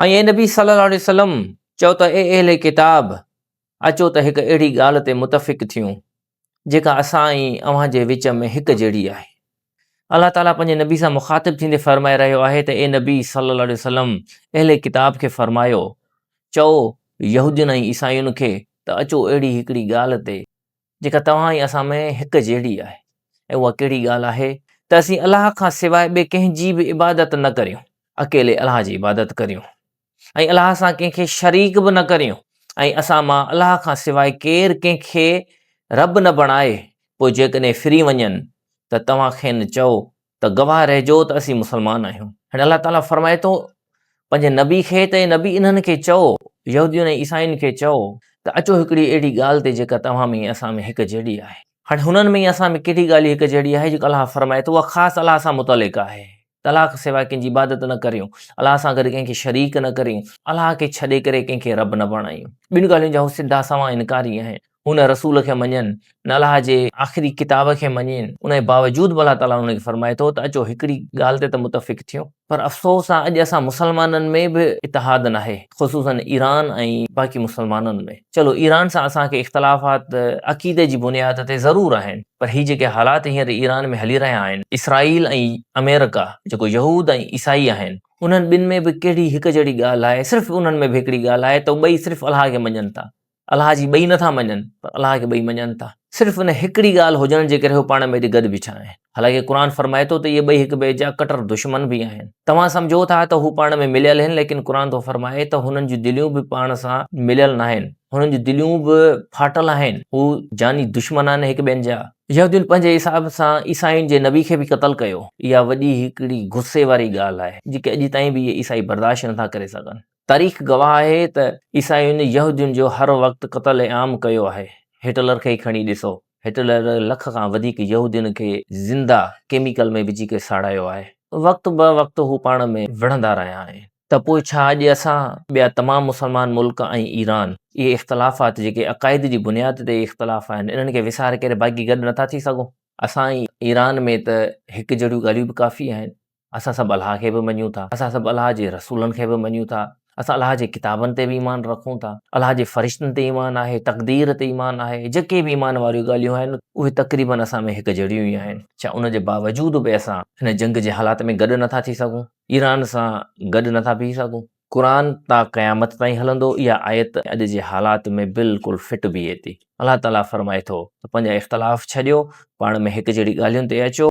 ۽ اي نبي صلّي اللّٰه عليه وسلّم! چئو ته اي اهل ڪتاب! اچو ته هڪ اهڙي ڳالهه تي متفق ٿيون، جيڪا اسان ۽ اوهان جي وچ ۾ هڪ جهڙي آهي. الله تعاليٰ پنهنجي نبي سان مخاطب ٿيندي فرمائي رهيو آهي ته اي نبي صلّي اللّٰه عليه وسلّم! اهل ڪتاب کي فرمايو، چئو يهودين ۽ عيسائين کي ته اچو اهڙي هڪڙي ڳالهه تي جيڪا توهان ۽ اسان ۾ هڪ جهڙي آهي ۽ اها ڪهڙي ڳالهه آهي ته اسين الله کان سواء ٻئي ڪنهن جي به عبادت نه ڪريون، اڪيلي الله جي عبادت ڪريون ۽ الله سان ڪنهن کي شريڪ به نه ڪريون ۽ اسان مان الله کان سواء ڪير ڪنهن کي رب نه بڻائي، پوء جيڪڏهن ڦري وڃن ته توهان کين چئو ته گواهه رهجو ته اسين مسلمان آهيون. هاڻي الله تعاليٰ فرمائي ٿو پنهنجي نبي کي ته اي نبي انهن کي چئو، يهودين ۽ عيسائين کي چئو، ته اچو هڪڙي اهڙي ڳالهه تي جيڪا توهان ۾ ۽ اسان ۾ هڪ جهڙي آهي. هاڻي هنن ۾ ۽ اسان ۾ ڪهڙي ڳالهه هڪ جهڙي آهي جيڪا الله فرمائي ٿو اها خاص الله سان متعلق آهي ته الله کان سواء ڪنهن جي عبادت نه ڪريون، الله سان گڏ ڪنهن کي شريڪ نه ڪريون، الله کي ڇڏي ڪري ڪنهن کي رب نه بڻايون. ٻن ڳالهين جا هو سڌا سنوان انڪاري آهن. هو نه رسول کي مڃين، نه الله جي آخري ڪتاب کي مڃين، ان جي باوجود به الله تعاليٰ انهن کي فرمائي ٿو ته اچو هڪڙي ڳالهه تي ته متفق ٿيو. پر افسوس سان اڄ اسان مسلمانن ۾ به اتحاد ناهي، خصوصاً ايران ۽ باقي مسلمانن ۾. چلو ايران سان اسان کي اختلافات عقيدي جي بنياد تي ضرور آهن، پر هي جيڪي حالات هينئر ايران ۾ هلي رهيا آهن، اسرائيل ۽ آمريڪا جيڪو يهود ۽ عيسائي آهن، انهن ٻن ۾ به ڪهڙي هڪ جهڙي ڳالهه آهي، صرف انهن ۾ به هڪڙي ڳالهه آهي ته ٻئي صرف الله کي مڃن ٿا. الله جي ٻئي نٿا مڃن پر الله کي ٻئي مڃن ٿا. صرف ان هڪڙي ڳالهه هجڻ جي ڪري هو پاڻ ۾ ايڏي گڏ بيٺا آهن. حالانڪه قرآن فرمائي ٿو ته اهي ٻئي هڪ ٻئي جا ڪٽر دشمن به آهن. توهان سمجهو ٿا ته هو پاڻ ۾ مليل آهن ليڪن قرآن ٿو فرمائي ته هنن جون دليون به پاڻ سان مليل ناهن. هنن جون دليون به ڦاٽل آهن. هو جاني دشمن آهن هڪ ٻين جا. يهودين پنهنجي حساب سان عيسائين جي نبي کي به قتل ڪيو. اها وڏي هڪڙي غصي واري ڳالهه آهي جيڪي اڄ تائين به اهي عيسائي برداشت نٿا ڪري سگهن. تاريخ گواهه آهي ته عيسائين يهودين جو هر وقت قتل عام ڪيو آهي. هٽلر کي ئي کڻي ڏسو. هٽلر لک کان وڌيڪ يهودين کي زنده ڪيميڪل ۾ وجهي ڪري ساڙايو آهي. وقت به وقت هو پاڻ ۾ وڙهندا رهيا آهن. ته پوء ڇا اڄ اسان ٻيا تمام مسلمان ملڪ ۽ ايران اهي اختلافات جيڪي عقائد جي بنياد تي اختلاف آهن انهن کي وساري ڪري باقي گڏ نٿا ٿي سگهون؟ اسان ۽ ايران ۾ ته هڪ جهڙيون ڳالهيون به ڪافي آهن. اسان سڀ الله کي به مڃون ٿا، اسان سڀ الله جي رسولن کي به مڃون ٿا، اسان الله جي ڪتابن تي به ايمان رکون ٿا، الله جي فرشتن تي ايمان آهي، تقدير تي ايمان آهي، جيڪي به ايمان واريون ڳالهيون آهن اهي تقريبن اسان ۾ هڪ جهڙيون ئي آهن. ڇا ان جي باوجود به اسان هن جنگ جي حالات ۾ گڏ نٿا ٿي سگهون؟ ايران سان گڏ نٿا بيهي سگهون؟ قرآن تا قيامت تائين هلندو اها آيت اڄ جي حالات ۾ بلڪل فٽ بيهي ٿي. الله تعاليٰ فرمائي ٿو ته پنهنجا اختلاف ڇڏيو، پاڻ ۾ هڪ جهڙي ڳالهين تي اچو.